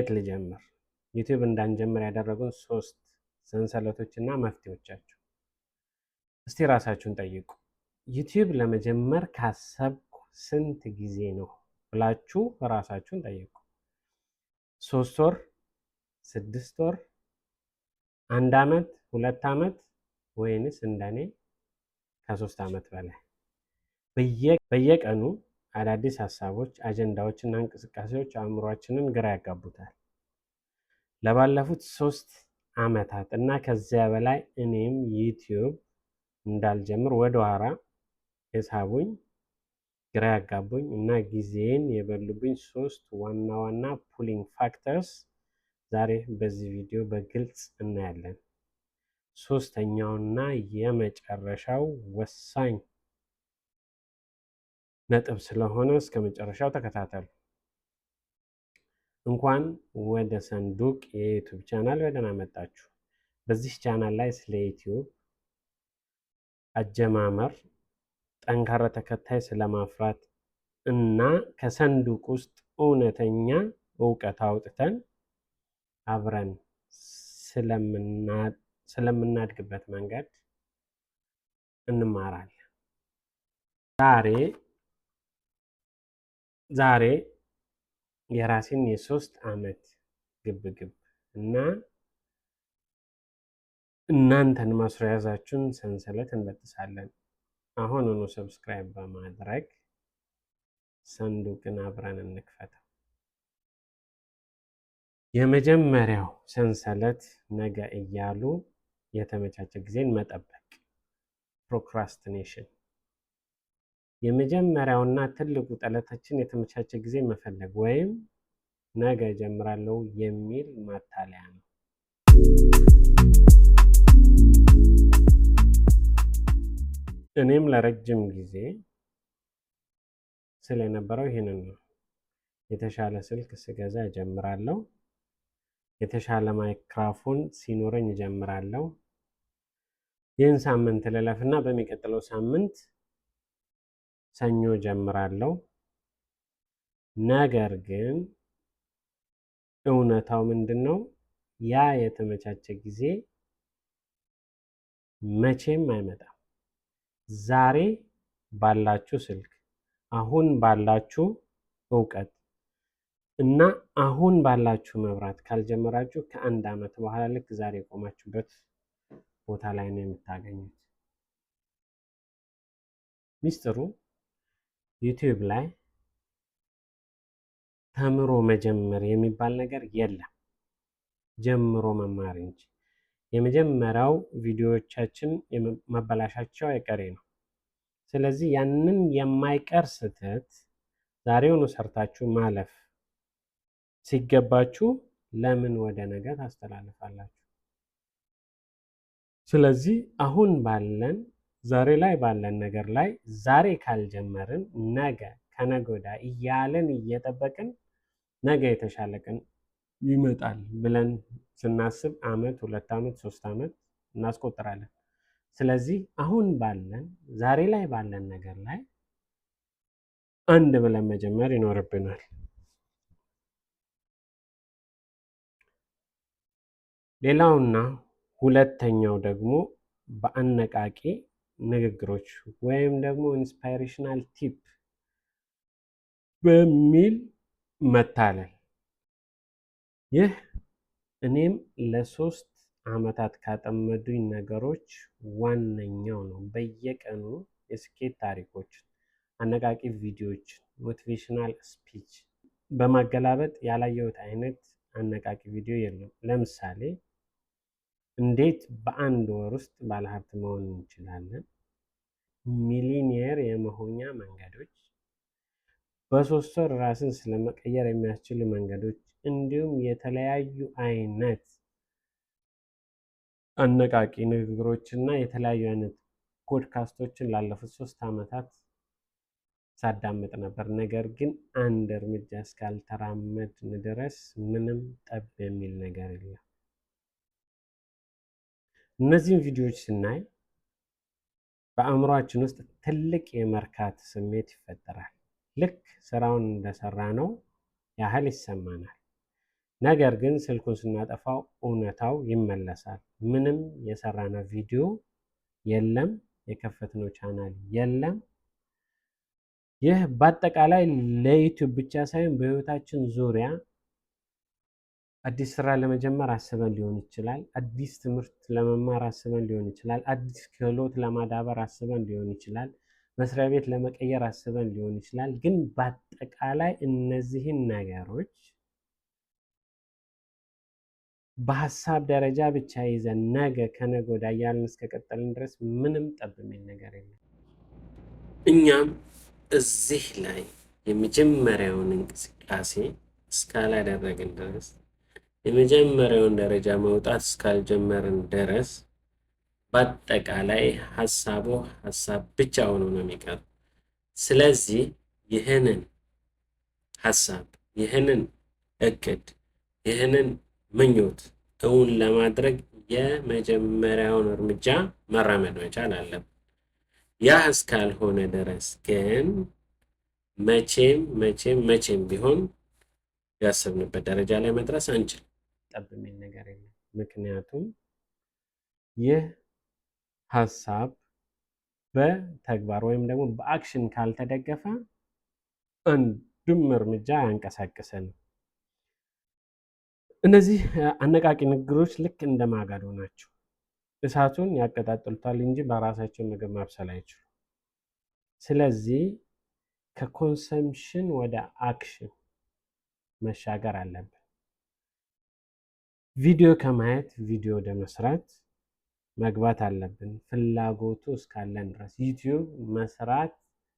ከየት ልጀምር? ዩቲዩብ እንዳንጀምር ያደረጉን ሶስት ሰንሰለቶችና መፍትሄዎቻቸው። እስቲ ራሳችሁን ጠይቁ። ዩቲዩብ ለመጀመር ካሰብኩ ስንት ጊዜ ነው ብላችሁ ራሳችሁን ጠይቁ። 3 ወር፣ 6 ወር፣ አንድ ዓመት፣ 2 ዓመት ወይንስ እንደኔ ከ3 ዓመት በላይ? በየቀኑ አዳዲስ ሀሳቦች፣ አጀንዳዎች እና እንቅስቃሴዎች አእምሯችንን ግራ ያጋቡታል። ለባለፉት 3 ዓመታት እና ከዚያ በላይ እኔም ዩቲዩብ እንዳልጀምር ወደኋላ የሳቡኝ፣ ግራ ያጋቡኝ እና ጊዜን የበሉብኝ ሶስት ዋና ዋና pulling factors ዛሬ በዚህ ቪዲዮ በግልጽ እናያለን። ሶስተኛውና የመጨረሻው ወሳኝ ነጥብ ስለሆነ እስከ መጨረሻው ተከታተሉ። እንኳን ወደ ሰንዱቅ የዩቱብ ቻናል በደህና መጣችሁ። በዚህ ቻናል ላይ ስለ ዩቲዩብ አጀማመር፣ ጠንካራ ተከታይ ስለማፍራት እና ከሰንዱቅ ውስጥ እውነተኛ እውቀት አውጥተን አብረን ስለምናድግበት መንገድ እንማራለን። ዛሬ የራሴን የ3 ዓመት ግብግብ እና እናንተን ማስሮ የያዛችሁን ሰንሰለት እንበጥሳለን። አሁኑኑ subscribe በማድረግ ሰንዱቅን አብረን እንክፈተው። የመጀመሪያው ሰንሰለት ነገ እያሉ የተመቻቸ ጊዜን መጠበቅ፣ procrastination። የመጀመሪያውና ትልቁ ጠላታችን የተመቻቸ ጊዜ መፈለግ ወይም ነገ እጀምራለሁ የሚል ማታለያ ነው። እኔም ለረጅም ጊዜ ስል የነበረው ይህንን ነው። የተሻለ ስልክ ስገዛ እጀምራለሁ። የተሻለ ማይክራፎን ሲኖረኝ እጀምራለሁ። ይህን ሳምንት ልለፍና በሚቀጥለው ሳምንት ሰኞ እጀምራለሁ። ነገር ግን እውነታው ምንድን ነው? ያ የተመቻቸ ጊዜ መቼም አይመጣም። ዛሬ ባላችሁ ስልክ፣ አሁን ባላችሁ እውቀት እና አሁን ባላችሁ መብራት ካልጀመራችሁ ከአንድ ዓመት በኋላ ልክ ዛሬ የቆማችሁበት ቦታ ላይ ነው የምታገኙት። ሚስጥሩ ዩቲዩብ ላይ ተምሮ መጀመር የሚባል ነገር የለም፣ ጀምሮ መማር እንጂ። የመጀመሪያው ቪዲዮዎቻችን መበላሻቸው አይቀሬ ነው። ስለዚህ ያንን የማይቀር ስህተት ዛሬውኑ ሰርታችሁ ማለፍ ሲገባችሁ ለምን ወደ ነገ ታስተላልፋላችሁ? ስለዚህ አሁን ባለን ዛሬ ላይ ባለን ነገር ላይ ዛሬ ካልጀመርን ነገ ከነገ ወዲያ እያለን እየጠበቅን ነገ የተሻለ ቀን ይመጣል ብለን ስናስብ ዓመት፣ 2 ዓመት፣ 3 ዓመት እናስቆጥራለን። ስለዚህ አሁን ባለን ዛሬ ላይ ባለን ነገር ላይ አንድ ብለን መጀመር ይኖርብናል። ሌላውና ሁለተኛው ደግሞ በአነቃቂ ንግግሮች ወይም ደግሞ inspirational tip በሚል መታለል። ይህ እኔም ለ3 ዓመታት ካጠመዱኝ ነገሮች ዋነኛው ነው። በየቀኑ የስኬት ታሪኮችን፣ አነቃቂ ቪዲዮዎችን፣ motivational speech በማገላበጥ ያላየሁት አይነት አነቃቂ ቪዲዮ የለም። ለምሳሌ እንዴት በአንድ ወር ውስጥ ባለሀብት መሆን እንችላለን፣ ሚሊኒየር የመሆኛ መንገዶች፣ በ3 ወር ራስን ስለመቀየር የሚያስችሉ መንገዶች፣ እንዲሁም የተለያዩ አይነት አነቃቂ ንግግሮች እና የተለያዩ አይነት ፖድካስቶችን ላለፉት 3 ዓመታት ሳዳምጥ ነበር። ነገር ግን አንድ እርምጃ እስካልተራመድን ድረስ ምንም ጠብ የሚል ነገር የለም። እነዚህን ቪዲዮዎች ስናይ በአእምሯችን ውስጥ ትልቅ የመርካት ስሜት ይፈጠራል። ልክ ስራውን እንደሰራ ነው ያህል ይሰማናል። ነገር ግን ስልኩን ስናጠፋው እውነታው ይመለሳል። ምንም የሰራነው ቪዲዮ የለም፣ የከፈትነው ቻናል የለም። ይህ በአጠቃላይ ለ YouTube ብቻ ሳይሆን በህይወታችን ዙሪያ አዲስ ስራ ለመጀመር አስበን ሊሆን ይችላል። አዲስ ትምህርት ለመማር አስበን ሊሆን ይችላል። አዲስ ክህሎት ለማዳበር አስበን ሊሆን ይችላል። መስሪያ ቤት ለመቀየር አስበን ሊሆን ይችላል። ግን በአጠቃላይ እነዚህን ነገሮች በሀሳብ ደረጃ ብቻ ይዘን ነገ ከነገ ወዲያ እያልን እስከቀጠልን ድረስ ምንም ጠብ የሚል ነገር የለም። እኛም እዚህ ላይ የመጀመሪያውን እንቅስቃሴ እስካላደረግን ድረስ፣ የመጀመሪያውን ደረጃ መውጣት እስካልጀመርን ድረስ በአጠቃላይ ሀሳቡ ሀሳብ ብቻ ሆኖ ነው የሚቀር። ስለዚህ ይህንን ሀሳብ፣ ይህንን እቅድ፣ ይህንን ምኞት እውን ለማድረግ የመጀመሪያውን እርምጃ መራመድ መቻል አለብን። ያ እስካልሆነ ድረስ ግን መቼም መቼም መቼም ቢሆን ያሰብንበት ደረጃ ላይ መድረስ አንችልም። ጠብ የሚል ነገር የለም። ምክንያቱም ይህ ሀሳብ በተግባር ወይም ደግሞ በ action ካልተደገፈ አንድም እርምጃ አያንቀሳቅሰንም። እነዚህ አነቃቂ ንግግሮች ልክ እንደ ማገዶ ናቸው። እሳቱን ያቀጣጥሉታል እንጂ በራሳቸው ምግብ ማብሰል አይችሉም። ስለዚህ ከ consumption ወደ action መሻገር አለብን። ቪዲዮ ከማየት ቪዲዮ ወደ መስራት መግባት አለብን። ፍላጎቱ እስካለን ድረስ፣ YouTube መስራት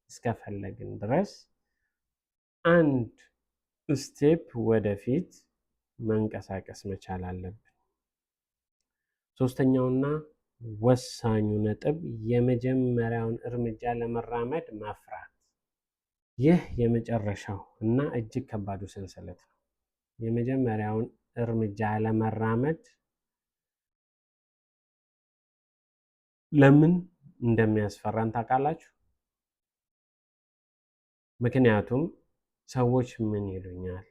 እስከፈለግን ድረስ አንድ step ወደፊት መንቀሳቀስ መቻል አለብን። ሶስተኛውና ወሳኙ ነጥብ የመጀመሪያውን እርምጃ ለመራመድ መፍራት። ይህ የመጨረሻው እና እጅግ ከባዱ ሰንሰለት ነው። የመጀመሪያውን እርምጃ ለመራመድ ለምን እንደሚያስፈራን ታውቃላችሁ? ምክንያቱም ሰዎች ምን ይሉኛል፣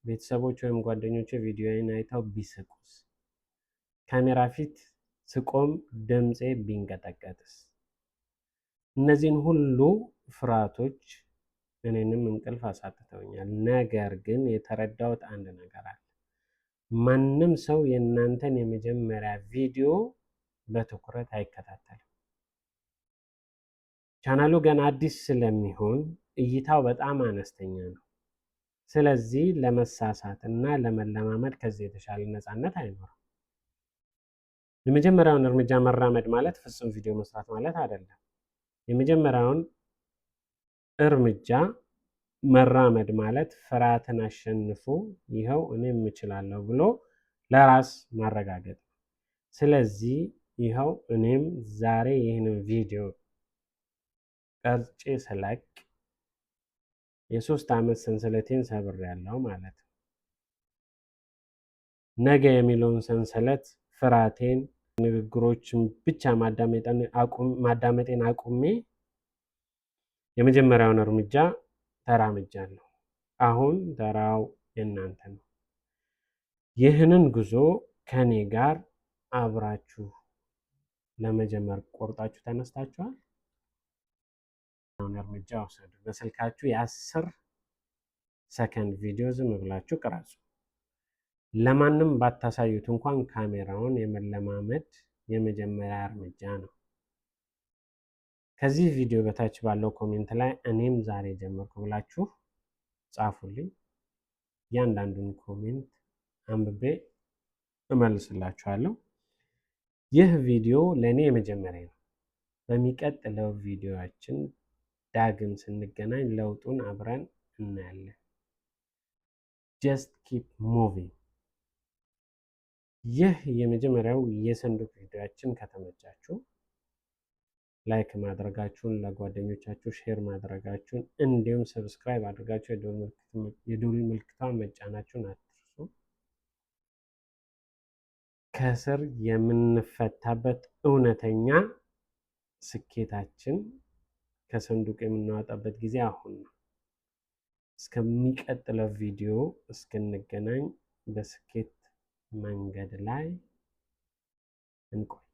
ቤተሰቦች ወይም ጓደኞች ቪዲዮዬን አይተው ቢስቁስ፣ ካሜራ ፊት ስቆም ድምፄ ቢንቀጠቀጥስ? እነዚህን ሁሉ ፍርሃቶች እኔንም እንቅልፍ አሳጥተውኛል። ነገር ግን የተረዳሁት አንድ ነገር አለ። ማንም ሰው የእናንተን የመጀመሪያ ቪዲዮ በትኩረት አይከታተልም። ቻናሉ ገና አዲስ ስለሚሆን እይታው በጣም አነስተኛ ነው። ስለዚህ ለመሳሳት እና ለመለማመድ ከዚህ የተሻለ ነፃነት አይኖርም። የመጀመሪያውን እርምጃ መራመድ ማለት ፍጹም ቪዲዮ መስራት ማለት አይደለም። የመጀመሪያውን እርምጃ መራመድ ማለት ፍርሃትን አሸንፎ ይኸው እኔም እችላለሁ ብሎ ለራስ ማረጋገጥ ነው። ስለዚህ ይኸው እኔም ዛሬ ይህንን ቪዲዮ ቀርጬ ስለቅ የ3 ዓመት ሰንሰለቴን ሰብሬያለሁ ማለት ነው። ነገ የሚለውን ሰንሰለት ፍርሃቴን፣ ንግግሮችን ብቻ ማዳመጤን አቁሜ የመጀመሪያውን እርምጃ ተራምጃለሁ። አሁን ተራው የእናንተ ነው። ይህንን ጉዞ ከኔ ጋር አብራችሁ ለመጀመር ቆርጣችሁ ተነስታችኋል። እርምጃ ውሰዱ። በስልካችሁ የ10 ሰከንድ ቪዲዮ ዝም ብላችሁ ቅረጹ። ለማንም ባታሳዩት እንኳን ካሜራውን የመለማመድ የመጀመሪያ እርምጃ ነው። ከዚህ ቪዲዮ በታች ባለው comment ላይ እኔም ዛሬ ጀመርኩ ብላችሁ ጻፉልኝ። እያንዳንዱን comment አንብቤ እመልስላችኋለሁ። ይህ ቪዲዮ ለእኔ የመጀመሪያ ነው። በሚቀጥለው ቪዲዮአችን ዳግም ስንገናኝ ለውጡን አብረን እናያለን። Just keep moving። ይህ የመጀመሪያው የሰንዱቅ ቪዲዮአችን ከተመቻችሁ like ማድረጋችሁን፣ ለጓደኞቻችሁ share ማድረጋችሁን እንዲሁም subscribe አድርጋችሁ የደወል ምልክቷን መጫናችሁን አትርሱ። ከእስር የምንፈታበት እውነተኛ ስኬታችን ከሰንዱቅ የምናወጣበት ጊዜ አሁን ነው። እስከሚቀጥለው ቪዲዮ እስክንገናኝ በስኬት መንገድ ላይ እንቆይ።